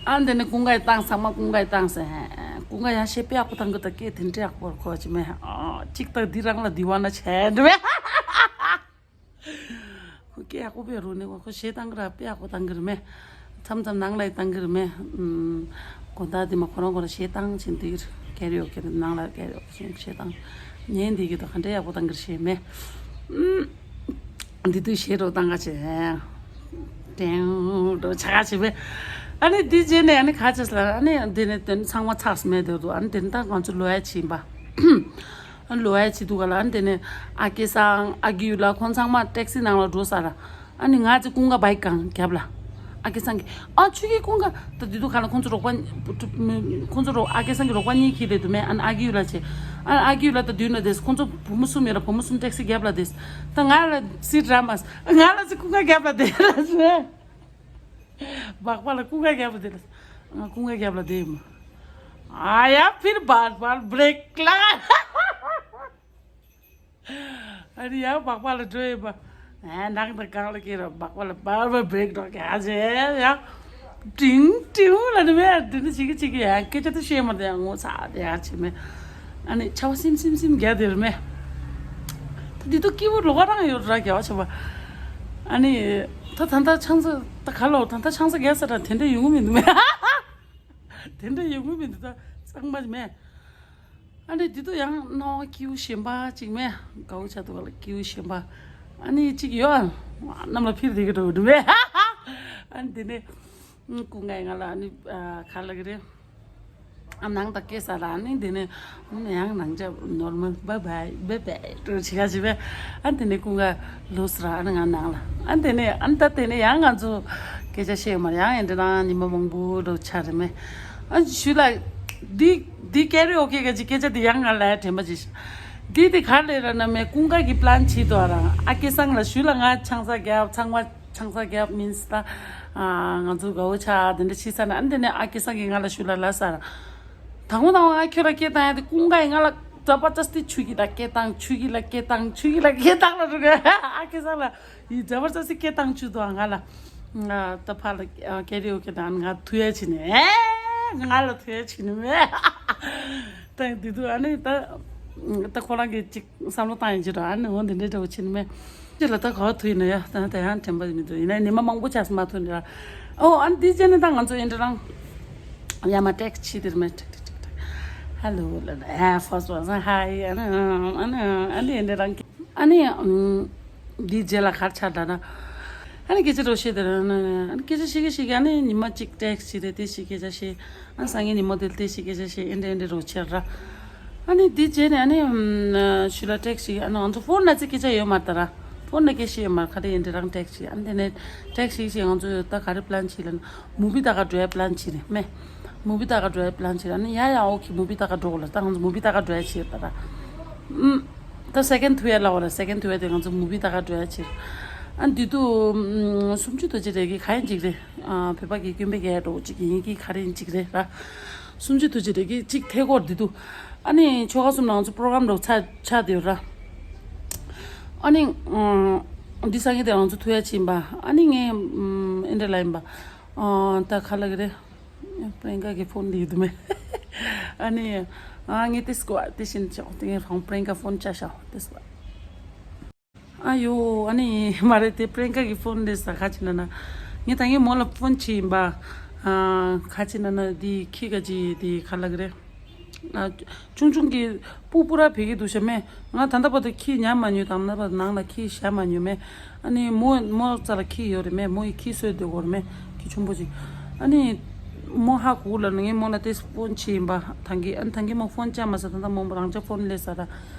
ཨ་འདི་ནི་ཀུན་དགའ་ཡི་བཏང་ཚང་མ་ཀུན་དགའ་ཡི་བཏང་ཟེར། ཀུན་དགའ་ཡ་ཤེས་དཔེ་ཡག་པོ་བཏང་གི་ད་སྐད་དེ་འདྲ་ཡག་པོ་གོ་ཅི་མེད། ཨ་གཅིག་ད་འདི་རང་ལ་འདི་བ་ན་བྱས་འདྲ་བས། ཁོ་སྐད་ཡག་པོ་དཔེ་རུ་ནས་ཁོ་ཁོ་ཞེ་བཏང་གི་ར་དཔེ་ཡག་པོ་བཏང་གི་རེད་མེ། མཚམས་མཚམས་ནང་ལ་ཡི་བཏང་གི་རེད་མེ། ཨུམ། དགོན་བདག་དེ་མ་ཁོ་རང་ཁོ་རང་ཞེ་བཏང་ཕྱིན་དུས་ཀེ་རི་ཨོ་ཀེ་ནང་ལ་ཀེ་རི་ཨོ་ཀེ་ཞེ་བཏང་། ཉན་དེ་གི་དོ་ག་འདྲ་ཡག་པོ་བཏང་གི་རེད་ཞེ་མེ། ཨུམ། འདི་དུས་ཞེ་རོ་བཏང་ག་ཅེ། ཏེང་རོ་ཆ་ག་ཅེ་མེ། ཨ་ནི་འདི་རྗེས་ནས་ཨ་ནི་ག་ཅེས་ལ་ཨ་ནི་འདི་ནས་དོན་ཚང་མ་ཚགས་མེད་དོ་དོ། ཨ་ནི་དེ་ནི་ད་ང་ཚོ་ལོ་ཡ་ཕྱིན་པ། ལོ་ཡ་ཆི་འདུག་ག་ལ། ཨ་ནི་དེ་ནས་ཨ་ཀེ་སང་ཨ་གི་ཡུ་ལ་ཁོང་ཚང་མ་ཊེག་སི་ནང་ལ་འགྲོ་ས་ར། ཨ་ནི་ང་ཚོ་ཀུན་དགའ་བའི་གང་རྒྱབ་ལ། ཨ་ཀེ་སང་གི་ཨ་ཆུ་གི་ཀུན་དགའ་ད་དུས་དུ་ག་ལ་ཁོང་ཚོ་རོགས་པ་ཁོང་ཚོ་རོགས་ཨ་ཀེ་སང་གི་རོགས་པ་གཉིས་ཁྱེར་ཏེ་འདུག་མེད། ཨ་ཨ་ཀེ་ཡུལ་ལ་ཆེ་ཨ་ཨ་ཀེ་ཡུལ་ལ་ད་དུས་ན་དེས་ཁོང་ཚོ་བུ་མོ་གསུམ་ཡོད་ལ་བུ་མོ་གསུམ་ཊེག་སི་རྒྱབ་ལ་དེས་ད་ང་ལ་སི་ཌ་ར་མ་ང་ལ་སི་ཀུན་དགའ་རྒྱབ་ལ་དེ་ལ་སི་སྦག་པ་ལ་ཀུན་དགའ་རྒྱབ་ལ་དེ་ལ་ང་ཀུན་དགའ་རྒྱབ་ལ་དེ་ཡིན་མ་ཨ་ཡ་ཕིར་བར་བར་བྲེག་ལ། ཨ་ནི་ཡང་སྦག་པ་ལ་འགྲོ་ཡོད་པ། ཨ་ནང་དང་གང་ལ་སྐྱེས་ར་སྦག་པ་ལ་བར་བར་བྲེག་འགྲོ་ག་ཟེ་ཡ། ཏིང་ཏིང་ལ་ནི་མེ་འདི་ནི་ཅིག་གི་ཅིག་གི་ཡ་སྐད་ཆ་དུ་བཤད་མ་དེ་ཡང་ངོ་ཚ་དེ་ཡ་ཆེ་མེ། ཨ་ནི་ཆ་བ་སིམ་སིམ་སིམ་རྒྱ་དེར་མེ། ད་འདི་དུ་སྐྱིད་པོ་ལོ་ག་རང་ཡོད་ར་རྒྱ་བ་ཆེ་བ། ཨ་ནི་ད་ད་ད་ཆང་ས་ད་ག་ལོ་ད་ད་ཆང་ས་རྒྱ་ས་ར་དེ་འདྲ་ཡོང་གི་མི་འདུག་མེ། དེ་འདྲ་ཡོང་གི་མི་འདུག་ད་གཙང་མ་མེ། ཨ་ནི་འདི་དུ་ཡང་རྣ་བ་སྐྱིད་པོ་གཞན་པ་ཅིག་མེད། དགའ་བོ་ཆགས་འདུག་ག་ལ་སྐྱིད་པོ་གཞན་པ། ཨ་ནི་ཅིག་ཡོད་ཨ། གནམ་ལ་འཕིར་བསྡད་ཀྱི་འགྲོ་གི་འདུག་མེད། ཨ་ནི་དེ་ནས་སྐུ་ངལ་ང་ལ་ཨ་ནི་ག་ལ་གི་རེད། ཨ་ནང་དང་སྐྱེས་ས་ལ་ཨ་ནི་དེ་ནས་ཨ་ནི་ཡང་ནང་ཆ་ནོར་མལ་བའི་བའི་བའི་བའི་འགྲོ་བྱེད་ག་བྱེད་པས། ཨ་ནི་དེ་ནས་སྐུ་ངལ་ལོས་ར་ཨ་ནི་ང་ནང་ལ་ཨ་ནི་དེ་ནས་ཨ་ནི་ད་དེ་ནས་ཡང་ང་ཚོ་སྐད་ཆ་བཤད་མར་ཡང་ཨེ་འདྲ་ན་ཉི་མ་མང་པོ་འགྲོ་ཆ་རེད་མེད། ཨ་ཞུ་ལ། འདི་འདི་ཀེ་རི་ཨོ་ཀེ་ག་ཅིག་སྐད་ཆ་འདི་ཡང་ང་ལ་དྲན་པ་ཅིག་འདི་འདི་ག་ལས་ར་ན་མེ་ཀུན་དགའ་གི་པི་ལན་བྱེད་དོ་ར་ཨ་ཀེ་སང་ལ་ཞུ་ལ་ང་ཆང་ས་རྒྱབ་ཚང་མ་ཆང་ས་རྒྱབ་མིན་སི་ད་ང་ཚོ་དགའ་བོ་ཆགས་འདི་འདྲ་བྱེད་ས་ན་ཨ་འདི་ནས་ཨ་ཀེ་སང་གི་ང་ལ་ཞུ་ལ་ལ་ས་ར་དང་པོ་དང་པོ་ང་ཁྱོད་ལ་སྐད་བཏང་ཡ་དེ་ཀུན་དགའ་ཡི་ང་ལ་ཛ་པ་ཙ་སྟི་ཆུ་གི་ལ་སྐད་བཏང་ཆུ་གི་ལ་སྐད་བཏང་ཆུ་གི་ལ་སྐད་བཏང་ལ་རུ་ག་ཨ་ཀེ་སང་ལ། ཡི་ཛ་བར་ཙ་སི་སྐད་བཏང་བཅུག་འདུག་ང་ལ། ང་ད་ཕ་ལ་ཀེ་རི་ཨོ་ཀེ་དང་ང་ཐུ་ཡ་ཕྱིན་ནས་ཨེ་ང་ལ་ཐུ་ཡ་ཕྱིན་ནས་མེད། ད་འདི་འདུག་ཨ་ནི་ད་ད་ཁོ་རང་གིས་ཅིག་བསམ་བློ་བཏང་ཡིན་ཅི་ར་ཨ་ནི་འོ་འདི་འདྲའི་འདྲ་བོ་ཕྱིན་ནས་མེད། ཅི་ལ་ད་ག་བ་ཐུ་ཡིན་ན་ཡ་ད་ད་ཡང་དྲན་པ་མི་འདུག་ཡིན་ན་ཉི་མ་མང་པོ་ཆགས་སུ་མ་ཐུ་ནི་ར། ཨོ་ཨ་ནི་འདི་བྱས་ནས་ད་ང་ཚོ་ཡིན་འདྲ་རང་ཡ་མ་ཊེག་སི་ཕྱི་དེར་མེད་ཊེག་ཊེག་ཊེག་ཊེག་ཧ་ལོ་ལ་ལ་ཧ་ཧྥ་སི་ཧ་ཧ་ཨ་ནི་ཨ་ནི་ཨ་ནི་ཡིན་འདྲ་རང་། ཨ་ནི། འདིའི་རྗེས་ལ་གར་ཆགས་འདྲ་ན། ཨ་ནི་སྐད་ཆ་རོ་བཤད་དེ་ར་ན་ཨ་ནི་སྐད་ཆ་བཤད་ཀྱི་བཤད་ཀྱི་ཨ་ནི་ཉི་མ་གཅིག་ཊེག་སི་བྱེད་དེ་དེ་ཞིག་སྐད་ཆ་བཤད། ཨ་སང་ཉིན་ཉི་མ་དེ་དེ་ཞིག་སྐད་ཆ་བཤད་ཨེ་འདྲ་ཨེ་འདྲ་རོ་བྱེད་ར། ཨ་ནི་འདིའི་རྗེས་ནས་ཨ་ནི་ཞུ་ལ་ཊེག་སི་ཨ་ནི་ང་ཚོ་ཕོན་ན་ཚིག་སྐད་ཆ་ཡོད་མ་རེད་ད་ར། ཕོན་ན་སྐད་ཆ་ཡོད་མ་རེད་ག་རེ་ཨེ་འདྲ་རང་ཊེག་སི་ཨ་ནི་དེ་ནས་ཊེག་སི་ཞིག་ང་ཚོ་ད་ག་རེ་པི་ལན་བྱེད་ལ་ན་མུ་བི་ད་ག་འགྲོ་ཡ་པི་ལན་བྱེད་རེད་མེ། མུ་བི་ད་ག་འགྲོ་ཡ་པི་ལན་བྱེད་ར་ནི་ཡ་ཡ་ཨོ་ཁེ་མུ་བི་ད་ག་འགྲོ་གོ་ལ་ད་ང་ཚོ་མུ་བི་ད་ག་འགྲོ་ཡ་བྱེད་ད་ར། ཨུམ། ད་སེ་ཀེན་ཐུ་ཡ་ལ་འོ་ར་སེ་ཀེན་ཐུ་ཡ་དེ་ང་ཚོ་མུ་བི་ད་ག་འགྲོ་ཡ་བྱེད། ཨ་འདི་དུ་ཨུམ་སུམ་ཅུ་དུ་ཅི་རེ་གི་ག་ཡིན་ཅིག་རེ། ཨ་བོད་པ་གི་སྐྱོན་པའི་ག་ཡ་འགྲོ་ཅིག་ཡིན་གི་ག་རེ་ཡིན་ཅིག་རེ་ར། སུམ་ཅུ་དུ་ཅི་རེ་གི་ཅིག་ཐད་ཀོར་འདི་དུ། ཨ་ནི་ཆོ་ག་གསུམ་ལ་ང་ཚོ་པྲོ་གྲམ་འགྲོ་ཚ་ཆ་དེ་ར། ཨ་ནི་ཨུམ་འདི་སང་གི་དེ་ང་ཚོ་ཐུ་ཡ་ཕྱིན་པ་ཨ་ནི་ངས་ཨུམ་ཨེ་འདྲ་ལ་ཡིན་པ། ཨ་ད་ག་ལ་གི་རེད། པྲེང་ཀ་གི་ཕོན་འདི་ཡོད་མེད། ཨ་ནི། ཨ་ངས་དེ་སྐོར་དེ་བཞིན་ཆོག་དེ་ངས་རང་པྲེང་ཀ་ཕོན་བཅའ་ཤག་དེ་སྐོར། ཨ་ཡོ་ཨ་ནི་མ་རེད་དེ་པྲེང་ཀ་གི་ཕོན་རེད་ས་ཁ་ཅིག་ན་ན། ངས་ད་ངས་མོ་ལ་ཕོན་བྱས་ཡིན་པ། ཨ་ཁ་ཅིག་ན་ན་དེ་ཁྱི་ཁ་ཅིག་དེ་ག་ལ་གི་རེད། ཨ། ཆུང་ཆུང་གི་སྤུ་སྤུ་ར་བེད་ཀྱི་འདུག་ཤ་མེ། ང་ད་ལྟ་བར་དུ་ཁྱི་ཉར་མ་ཉོས་དང་ད་ལྟ་བར་ནང་ལ་ཁྱི་བཞག་མ་ཉོས་མེ། ཨ་ནི་མོ་མོ་རྩ་ལ་ཁྱི་ཡོད་རེད་མེ་མོ་ཡི་ཁྱི་གསོས་སྡོད་གོ་རེད་མེ། ཁྱི་ཆུང་པོ་ཅིག་ཨ་ནི་མོ་ཧ་གོ་ལ་ནི་ངས་མོ་ལ་ཏེ་ཕོན་བྱས་ཡིན་པ་ཐང་གི་ཨ་ནི་ཐང་གི་མོ་ཕོན་བཅའ་མ་ས་ད་ལྟ་མོ་རང་ཅག་ཕོན་ལས་ས་ད།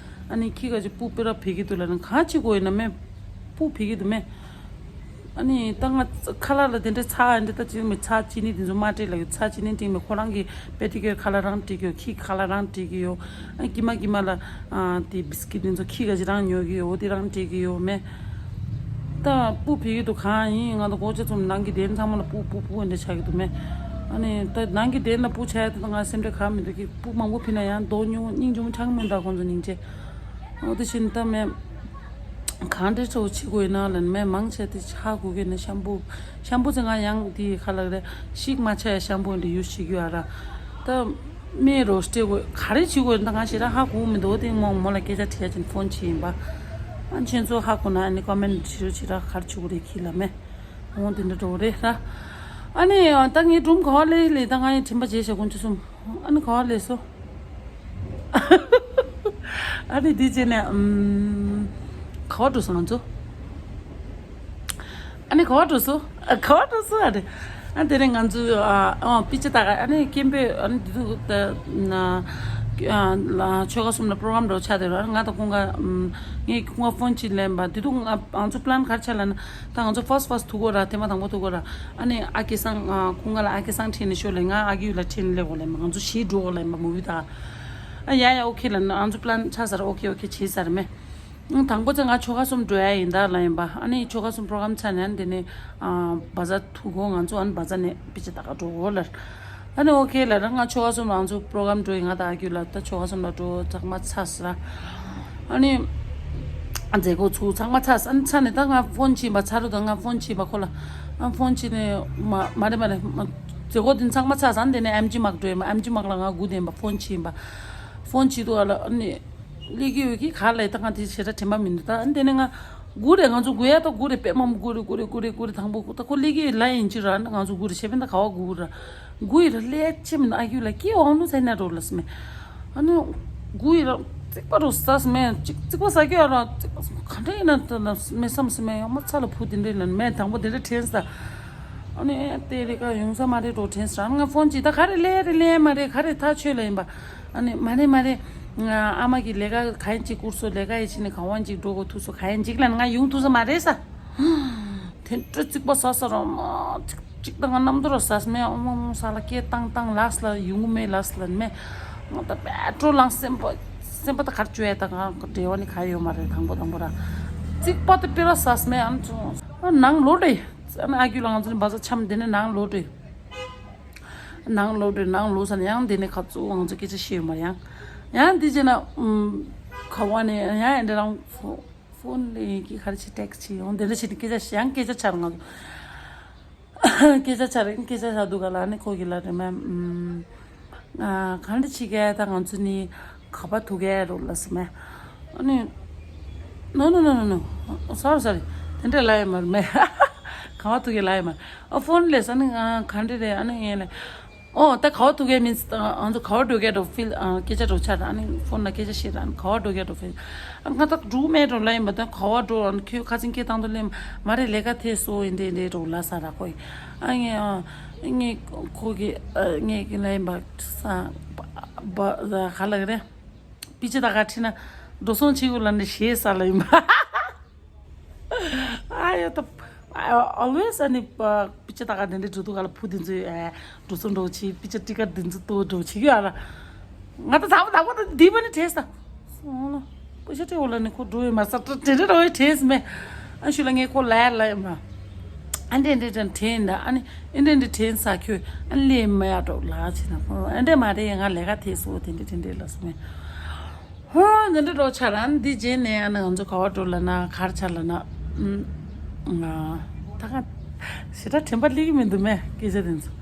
ཨ་ནི་ཁྱི་ག་ཅིག་སྤུ་སྤུ་ར་བེད་ཀྱི་འདུག་ལ་ནི་ག་ཅིག་གོ་ཡིན་ན་མེ། སྤུ་བེད་ཀྱི་འདུག་མེ། ཨ་ནི་ད་ང་ཁ་ལག་ལ་དེ་འདྲའི་ཚྭ་ཨ་འདྲ་ད་ཅི་མི་ཚྭ་ཅི་ནི་དེ་ཚོ་མ་སྤྲད་ལ་ཡོད་ཚྭ་ཅི་ནི་སྤྲད་མི་ཁོ་རང་གི་པེ་ཏི་ཀོར་ཁ་ལག་རང་སྤྲད་ཀྱི་ཡོད་ཁྱི་ཁ་ལག་རང་སྤྲད་ཀྱི་ཡོད། ཨ་ཀྱི་མ་ཀྱི་མ་ལ་ཨ་དེ་བིས་ཀིད་དེ་ཚོ་ཁྱི་ག་ཅི་རང་ཉོ་གི་ཡོད་འོ་དེ་རང་སྤྲད་ཀྱི་ཡོད་མེ། ད་སྤུ་བེད་ཀྱི་འདུག་གང་ཡིན་ང་ད་སྒོ་ལྕགས་ཚོམ་ནང་གི་དེ་ཚང་མ་ལ་སྤུ་སྤུ་སྤུ་འདྲ་ཆགས་ཀྱི་འདུག་མེ། ཨ་ནི་ད་ནང་གི་དེ་ལ་སྤུ་ཆགས་ཡ་དེ་ད་ང་སེམས་ཁྲལ་ག་མི་འདུག་གི་སྤུ་མང་པོ་ཕི་ན་ཡང་མདོག་ཉུང་སྙིང་རྗེ་མོ་ཆགས་མི་འདུག་ཁོང་ཚོ་སྙིང་རྗེ། འོ་དེ་བཞིན་ད་མེ། གང་འདྲ་ཚོ་བྱེད་དགོས་ཡིན་ན་ལ་མེ་མང་ཆེ་དེ་ཧ་གོ་གི་ན་ཤམ་པུ། ཤམ་པུ་ཚེ་ང་ཡང་དེ་ཁ་ལག་རེ་ཤིག་མ་ཆ་ཡ་ཤམ་པུ་འདི་ཡུ་ཤིག་ཡོད་ཨ་ར། ད་མེ་རོ་སྤྲད་དགོས་ག་རེ་བྱེད་དགོས་ཡིན་ད་ང་ཞེ་དྲག་ཧ་གོ་མི་འདུག་དེ་མོ་མོ་ལ་སྐད་ཆ་དྲི་ཡ་ཅིན་ཕོན་བྱེད་ཡིན་པ། ཨ་ཁྱེད་ཚོ་ཧ་གོ་ན་ཨ་ནི་ཀོ་མེན་བྱེད་རོགས་བྱེད་ར་ག་རེ་བྱེད་དགོས་རེད་ཁྱི་ལ་མེ། འོང་དེ་འདྲ་འགྲོ་རེད་ད། ཨ་ནི་ད་ངའི་སྒྲུང་ག་བ་ལས་ལས་ད་ང་ཡི་དྲན་པ་བརྗེད་བྱ་ཀུན་ཅི་གསུམ། ཨ་ནི་ག་བ་ལས་སོ། ཨ་ནི་འདི་བྱས་ནས་ཨམ། ག་བ་འགྲོ་སོང་ང་ཚོ། ཨ་ནི་ག་བ་འགྲོ་སོ། ཨ་ག་བ་འགྲོ་སོ་ཨ་རེ། ཨ་དེ་རིང་ང་ཚོ་ཨ་ཨ་པི་ཅི་ད་ག་ཨ་ནི་སྐྱེན་པོས་ཨ་ནི་འདི་ཚོ་ད་ན་ ཨ་ལ་ཆོལ་ཁ་གསུམ་ལ་པྲོ་གྲམ་འདྲ་བོ་ཆགས་བསྡད་ར། ང་དང་ཀུན་དགའ་ཨམ་ངས་ཀུན་དགའ་ཕོན་ཅིག་ལེན་པ་དེ་དུས་ང་ང་ཚོ་པི་ལན་ག་རེ་ཆགས་ལབ་ན། ད་ང་ཚོ་ཕར་སི་ཕར་སི་ཐུག་གོ་ར། ཐེངས་མ་དང་པོ་ཐུག་གོ་ར། ཨ་ནི་ཨ་ཀེ་སང་ཨ་ཀུན་དགའ་ལ་ཨ་ཀེ་སང་ཁྲིད་ནས་ཤོག་ལབ། ང་ཨ་ཀེ་ཡུལ་ལ་ཁྲིད་ནས་སླེབས་དགོས་ལབ་མ། ང་ཚོ་གཞིས་འགྲོ་དགོས་ལབ་མ། མུ་བི་ད། ཨ་ཡ་ཡ་ཨོ་ཁེ་ལབ་ན། ང་ཚོ་པི་ལན་ཆགས་ཚར། ཨོ་ཁེ་ཨོ་ཁེ་བྱས་ཚར་མེད། ཨང་དང་པོ་ཚེ་ང་ཆོལ་ཁ་གསུམ་འགྲོ་ཡ་ཡིན་ད་ལབ་ཡིན་པ། ཨ་ནི་ཆོལ་ཁ་གསུམ་པྲོ་གྲམ་ཆགས་ནས་ཨ་ནི་དེ་ནས་ཨ་བ་ཛ་ཐུག་གོ། ང་ཚོ་ཨ་ནི་བ་ཛ་ནས་པི་ཅི་ད་ག་འགྲོ་གོ་ལབ། ཨ་ནི་ཨོ་ཁེ་ལབ་ར། ང་ཆོལ་ཁ་གསུམ་ལ་ང་ཚོ་པྲོ་གྲམ་འགྲོ་ཡིན། ང་དང་ཨ་ཀེ་ལ་ད་ཆོལ་ཁ་གསུམ་ལ་འགྲོ། ཚང་མ་ཚར་ས། ཨ་ནི་མཛད་སྒོ་ཚུགས། ཚང་མ་ཚར་ས། ཨ་ནི་ཚར་ནས་ད་ང་ཕོན་ཕྱིན་པ། ཚར་རུ་ད་ང་ཕོན་ཕྱིན་པ་ཁོ་ལ། ཨ་ཕོན་ཕྱིན་ནས་མ་མ་རེད་མ་རེད། མ་མཛད་སྒོ་དེ་ཚང་མ་ཚར་ས། ཨ་ནི་དེ་ནས་ཨེམ་ཇི་མག་འགྲོ་ཡིན་པ། ཨེམ་ཇི་མག་ལ་ང་སྒུག་བསྡད་ཡིན་པ། ཕོན་ཕྱིན་པ། ཕོན་ཕྱིན་དུས་ཨ་ལ་ཨ་ནི། ལི་ཀི་ཡོད་ཀི་ག་ལ་ད་ང་དེ་ཞེ་དྲག་དྲན་པ་མི་འདུག་ད་ཨ་ནི་དེ་ནས་ང་སྒུག་རེད། ང་ཚོ་སྒུག་ཡ་ད་སྒུག་རེད། པད་མ་སྒུག་རེད། སྒུག་རེད་སྒུག་རེད་སྒུག་རེད། དང་པོ་ད་ཁོ་ལི་ཀི་ལ་ཡིན་གྱི་ར། ང་ཚོ་སྒུག་རེད། ཆེ་བན་ད་ག་བ་སྒུག་ར། སྒུག་ཡི་ར་ལས་ཅི་མིན། ཨ་ཁུ་ལ་ཀི་འོང་ནུ་ཚེ་ན་འགྲོ་ལ་སྨེ། ཨ་ནི་སྒུག་ཡི་ར་རྩིག་པ་རུ་ཟ་སྨེ། ཅིག་རྩིག་པ་ཟ་གི་ཡ་ར། རྩིག་པ་ག་འདྲ་ཡིན་ན་ད་ན་སྨེ་བསམ་སྨེ། ཡང་མ་ཚ་ལ་ཕུ་དེ་འདྲ་ཡིན་ན་མེ། དང་པོ་དེ་འདྲ་དྲན་ས། ཨ་ནི་དེ་རེ་ཀ་ཡོང་ས་མ་རེད་འགྲོ་དྲན་ས། ང་ཕོན་ཅིག་ད་ག་རེ་ལས་རེད་ལས་མ་རེད། ག་རེ་ཐག་ཆོད་ལ་ཡིན་པ། ཨ་ནི་མ་རེད་མ་རེད། ང་ཨ་མ་གི་ལས་ཀ་ག་ཡིན་ཅིག་བསྐུར་སོ། ལས་ཀ་ཡི་ཕྱི་ནས་ག་བ་ཅིག་འགྲོ་གོ་ཐུག་སོ། ག་ཡིན་ཅིག་ལ་ང་ཡོང་ཐུག་ས་མ་རེད་ས། དེ་འདྲ་རྩིག་པ་ཟ་ས་རོ་མ་ཅིག་ཅིག་ད་ང་གནམ་དུ་རོ་ཟ་ས་མེད། ཨོ་མ་མོ་ས་ལ་སྐད་བཏང་བཏང་ལགས་ལ་ཡོང་གི་མེད་ལགས་ལ་མེད། ང་ད་པེ་ཏྲོ་ལང་སེམས་པ་སེམས་པ་ད་གར་བཅོས་ཡ། ད་ང་འབྲེལ་བ་ནི་ག་ཡོད་མ་རེད། དང་པོ་དང་པོ་ར་རྩིག་པ་ད་པེ་ར་ཟ་ས་མེད། ཨ་ནི་ཚོ་ནང་ལོག་རེད། ཨ་ནི་ཨ་ཁུ་ལ་ང་ཚོ་ནི་བ་ཟ་འཆམ་དེ་ནས་ནང་ལོག་རེད། ནང་ལོག་དུས་ནང་ལོག་ས་ནས་ཡང་དེ་ནས་ཁ་ཚུགས་ང་ཚོ་སྐད་ཆ་བཤད་ཡོད་མ་རེད། ཡང་ཡང་དེ་བྱས་ན་ཨུམ་ཁ་བ་ནས་ཡང་ཡང་འདྲ་རང་ཕོ་ཕོན་ལས་ཀྱི་ག་རེ་བྱེད་ཊེག་སི་བྱེད་ཡོང་། དེ་འདྲ་བྱེད་དུས་སྐད་ཆ་ཡང་སྐད་ཆ་ཆར་ང་ཚོ་སྐད་ཆ་ཆར་སྐད་ཆ་ཆར་འདུག་ག་ལ། ནི་ཁོ་གི་ལ་རེ་མ་ཨུམ་ཨ་ག་འདྲ་བྱེད་ཀྱི་ད་ང་ཚོ་ནི་ག་པ་ཐུག་གི་རོགས་ལ་སི་མ། ཨ་ནི། No, no, no, no, no. Sorry, sorry. དེ་འདྲ་ལབ་ཡོད་མ་རེད་མེ། ག་བ་ཐུག་གི་ལབ་ཡོད་མ་རེད། ཨ་ཕོན་ལས་ས་ནི་ང་ག་འདྲ་རེད། ཨ་ནི་ངས་ལས། ཨོ་ད་ག་བ་ཐུག་གི་མིན། ང་ཚོ་ག་བ་འགྲོ་གི་འགྲོ་ཕིལ། ཨ་སྐད་ཆ་འགྲོ་ཆ་ར། ཨ་ནི་ཕོན་ལ་སྐད་ཆ་བཤད་ར། ཨ་ནི་ག་བ་འགྲོ་གི་འགྲོ་ཕིལ། ཨ་ང་ད་འགྲོ་མེད་འགྲོ་ལབ་ཡིན་པ། ད་ག་བ་འགྲོ། ཨ་ནི་ཁྱོད་ཁ་སང་སྐད་བཏང་དུ་ལེན་མ་རེད། ལས་ཀ་ཐེ་སོ་ཡིན་འདྲ་འདྲ་འགྲོ་ལ་ས་ར་ཁོ་ཡིན། ཨ་ངས་ཨ་ངས་ཁོ་གི་ཨ་ངས་གི་ལབ་ཡིན་པ་ས་བ་ག་ལ་གི་རེད། པི་ཅི་ད་ག་ཁྲིད་ན་འགྲོ་སོང་ཆེ་གུ་ལ་འདི་ཞེས་ས་ལ་ཡིན་པ། ཨ་ཡོ་ད་always ཨ་ནི་པི་ཅི་ད་ག་དེ་འདྲ་འགྲོ་དུས་ག་ལ་ཕུ་དེ་ཚོས་ཨ་འགྲོ་སོང་འགྲོ་ཆེ། པི་ཅི་ཊི་ཀེ་ཊི་དེ་ཚོ་ཏོ་འགྲོ་ཆེ་གི་ཨ་ལ། ང་ད་ད་བ་ད་བ་ད་འདི་བ་ནི་བྲེས་ས། སོང་ལ་པི་ཅི་ཊི་འོ་ལ་ནི་ཁོ་འགྲོ་ཡོད་མ་ས། ད་དེ་འདྲ་འགྲོ་ཡོད་བྲེས་མེད། ཨ་ཞུ་ལ་ངས་ཁོ་ལ་ལ་ཡིན་པ། ཨ་འདྲེ་འདྲེ་དྲན་དྲན་ད་ཨ་ནི་ཨ་འདྲེ་འདྲེ་དྲན་ས་ཁྱོད་ཨ་ལས་མ་ཡ་འགྲོ་ལ་ཆེ་ན། ཨ་འདྲེ་མ་རེད། ང་ལས་ཀ་དེ་སོ་དེ་འདྲེ་དེ་འདྲེ་ལ་སོང་། ཧོ་འདི་འདྲ་འགྲོ་ཆ་ར། འདི་རྗེས་ནས་ཨ་ནི་ང་ཚོ་ག་བ་འགྲོ་ལ་ན་གར་ཆ་ལ་ན། ཨུམ། ང་ད་ག་ཞེ་དྲག་དྲན་པ་སླེབས་ཀྱི་མི་འདུག་མེ་སྐད་ཆ་དེ་ཚོ།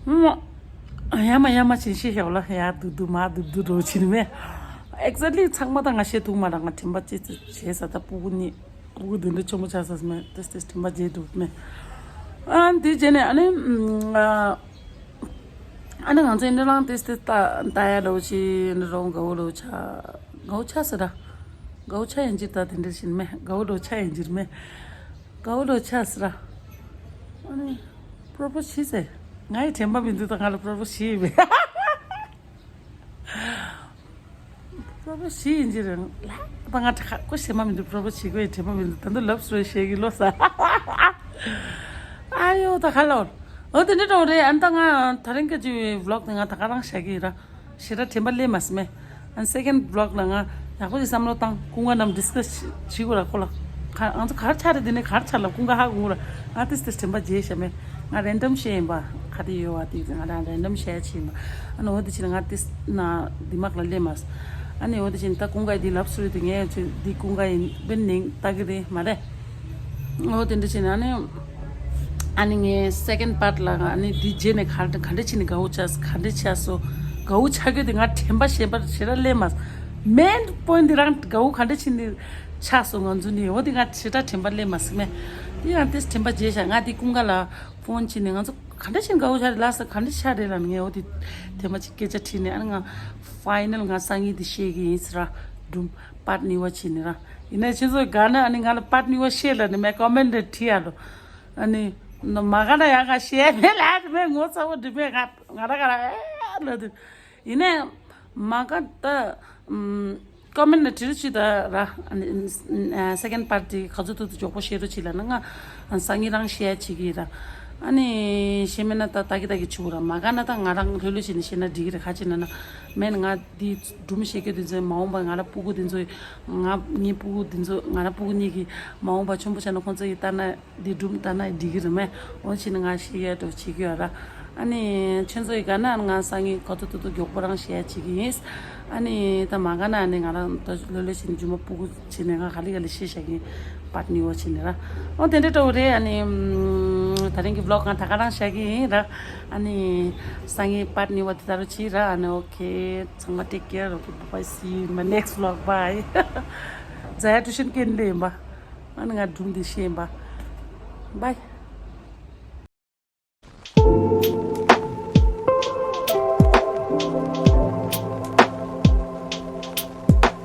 ཨུམ། ཡ་མ་ཡ་མ་ཆེན་ཤེས་ཤོག་ལ་ཡ་དུ་དུ་མ་དུ་དུ་འགྲོ་ཕྱིན་མེ། ཨེག་ཛེག་ལི་ཚང་མ་ད་ང་ཤེས་ཐུག་མ་ར། ང་དྲན་པ་ཅི་ཙི་བྱས་ས་ད་སྤུ་གུ་གཉིས། སྤུ་གུ་དེ་འདྲ་ཆེན་པོ་ཆགས་ས་མེད། ཏེས་ཏེས་དྲན་པ་བརྗེད་འདུག་མེད། ཨ་འདི་རྗེས་ནས་ཨ་ནི་ཨ་ཨ་ནི་ང་ཚོ་འདི་རང་ཏེས་ཏེས་ལྟ་ལྟ་ཡ་ལོ་ཆི་འདི་རང་དགའ་བོ་ལོ་ཆ་དགའ་བོ་ཆ་ཟེར་ར། དགའ་བོ་ཆ་ཡིན་གྱི་ད་དེ་འདྲ་ཞིག་མེད། དགའ་བོ་ལོ་ཆ་ཡིན་གྱི་མེད། དགའ་བོ་ལོ་ཆ་ཟེར་ར། ཨ་ནི་པྲོ་པོ་ཟི་ཟེར། ང་ཡི་དྲན་པ་མི་འདུག་ད་ང་ལ་པྲོ་པོ་ཟི་ཡིན་པས། པྲོ་པོ་ཟི་ཡིན་གྱི་རེད་ལ། ད་ང་ཁ་ཁོ་ཤེས་མ་མི་འདུག་པྲོ་པོ་ཟི་ཁོ་ཡི་དྲན་པ་མི་འདུག་ད་འདི་ལབ་སི་ཊོ་རི་བཤད་ཀྱི་ལོ་ས། ཨ་ཡོ་ད་ཁ་ལོ། འོ་དེ་འདྲ་འགྲོ་རེད། ཨ་ནི་ད་ང་ད་རིང་གི་ཅི་བི་ལོག་དེ་ང་ད་ག་རང་བཤད་ཀྱི་ཡིན་ར། ཞེ་དྲག་དྲན་པ་སླེབས་མ་སོང་མེད། ཨ་ནི་སེ་ཀེན་བི་ལོག་ལ་ང་ཡག་པོ་ཞིག་བསམ་བློ་བཏང་། ཀུན་དགའ་རྣམས་ཌི་སི་ཀ་སི་བྱེད་དགོས་ར། ཁོ་ལ་ཁ་ང་ཚོ་གར་ཆ་རེད། དེ་ནས་གར་ཆ་ལ་ཀུན་དགའ་ཧ་གོ་ར། ང་ཏིས་ཏིས་དྲན་པ་བརྗེད་ཤ་མེད། ང་རེན་ཌམ་བཤད་ཡིན་པ། ག་དེ་ཡོད་བ་དེ་ང་རང་རེན་ཌམ་བཤད་ཡ་ཆེ་ཡིན་པ། ཨ་ནི་འོ་དེ་ཕྱིན་ང་ཏིས་ན་དི་མག་ལ་སླེབས་མ་སོང་། ཨ་ནི་འོ་དེ་ཕྱིན་ད་ཀུན་དགའ་འདི་ལབ་སི་ཊོ་རི་དེ་ངས་ཚོད་འདི་ཀུན་དགའ་ཡིན་པས་ནིང་ལྟ་གི་རེད་མ་རེད། འོ་དེ་འདྲ་ཕྱིན་ཨ་ནི། ཨ་ནི་ངའི་སེ་ཀེན་བི་པར་ཊི་ལ་ཨ་ནི་འདི་རྗེས་ནས་ག་ག་འདྲ་ཕྱིན་ནས་དགའ་བོ་ཆགས་ག་འདྲ་ཆགས་སོ། དགའ་བོ་ཆགས་རྒྱུ་དེ་ང་དྲན་པ་ཞེ་པར་ཞེ་དྲག་སླེབས་མ་སོང་། མེན་པོ་ཡིན་ཊི་དེ་རང་དགའ་བོ་ག་འདྲ་ཕྱིན་ནས་ཆགས་སོང་ང་ཚོ་ནི། འོ་དེ་ང་ཞེ་དྲག་དྲན་པ་སླེབས་མ་སོང་མེད། དེ་ཡང་དེ་དྲན་པ་བརྗེད་ཤག་ང་དེ་ཀུན་དགའ་ལ་ཕོན་བྱས་ནས་ང་ཚོ་ག་འདྲ་ཕྱིན་དགའ་བོ་ཆགས་རེད་ལ་ས། ག་འདྲ་ཆགས་རེད་ལ་ངས་འོ་དེ་དེ་མ་ཅིག་སྐད་ཆ་དྲིས་ནས། ཨ་ནི་ང་ཕའི་ནལ་ང་སང་ཉིན་དེ་བཤད་གི་ཡིན་ཟེར་ར། སྒྲུང་པར་ཊི་གཉིས་པ་བྱས་ནས་ར། ཡིན་ན་ཁྱེད་ཚོ་དགའ་ན་ཨ་ནི་ང་ལ་པར་ཊི་གཉིས་པ་བཤད་ལ་ནི་མེད་ཀོ་མེན་ཊི་བྲིས་ཡ་ལོ། ཨ་ནི་མ་དགའ་ན་ཡང་ང་བཤད་མེད་ལ་ནི་མེད། ངོ་ཚ་བོ་འདི་མེད་ང་ང་ར་ག་ར་ཨེ་ལ་དུ། ཡིན་ནའི་ མ་ག་ད་ཨམ་ཀོ་མེན་ཊི་ལ་བྲིས་རོགས་བྱེད་ད་ར། ཨ་ནི་ཨ་སེ་ཀེན་ཌི་པཱར་ཊི་ག་ཚོད་ཐུབ་ཐུབ་མགྱོགས་པོ་བཤད་རོགས་བྱེད་ལབ་ན། ང་སང་ཉིན་རང་བཤད་ཡ་བྱེད་ཀྱི་ཡིན་ར། ཨ་ནི་ཤེས་མེད་ན་ད་ད་གི་ད་གི་བྱུག་ར། མ་ག་ན་ད་ང་རང་ལྷོད་ལྷོད་བྱས་ནས་བཤད་ན་འགྲིག་གི་རེད། ག་ཅི་ན་ན་མེད་ན་ང་འདི་སྒྲུང་བཤད་རྒྱུ་དེ་ཚོ་མ་འོངས་པ་ང་ར་སྤུ་གུ་དེ་ཚོ། ང་ངའི་སྤུ་གུ་དེ་ཚོ་ང་ར་སྤུ་གུ་གཉིས་ཀྱི་མ་འོངས་པ་ཆེན་པོ་ཆགས་ན་ཁོང་ཚོ་ཡི་ལྟ་ན། འདི་སྒྲུང་ལྟ་ན་འགྲིག་གི་རེད་མེད། འོ་བྱས་ནས་ང་བཤད་ཡ་འགྲོ་བྱེད་ཀྱི་ཡོད་ར། ཨ་ནི་ཁྱོད་ཚོ་ཡི་ག་ན་ང་སང་ཉིན་ག་ཚོད་ཐུབ་ཐུབ་མགྱོགས་པོ་རང་བཤད་ཡ་བྱེད་ཀྱི་ཡིན། ཨ་ནི་ད་མ་ག་ན་ཨ་ནི་ང་རང་ད་ལོ་ལོ་བྱས་ནས་རྒྱུ་མ་སྤུ་གུ་བྱས་ནས་ང་ག་ལེ་ག་ལེ་བཤད་བཞག་གི་ཡིན། པཱར་ཊི་གཉིས་པ་བྱས་ནས་ར། འོ་དེ་འདྲ་འདྲ་བོ་རེད། ཨ་ནི་ད་རིང་གི་བི་ལོག་ང་ད་ག་རང་བཞག་གི་ཡིན་ར། ཨ་ནི་སང་ཉིན་པཱར་ཊི་གཉིས་པ་དེ་ད་རུ་བྱེད་ར། ཨ་ནི་ཨོ་ཁེ་ཚང་མ་ཊེག་ཀེར། ཨོ་ཁེ་བཱའི་བཱའི། See you in my next vlog. Bye. ཛ་ཡ་ཊུའི་ཤན་གན་ལེ་ཡིན་པ། ཨ་ནི་ང་སྒྲུང་འདི་བཤད་ཡིན་པ། Bye.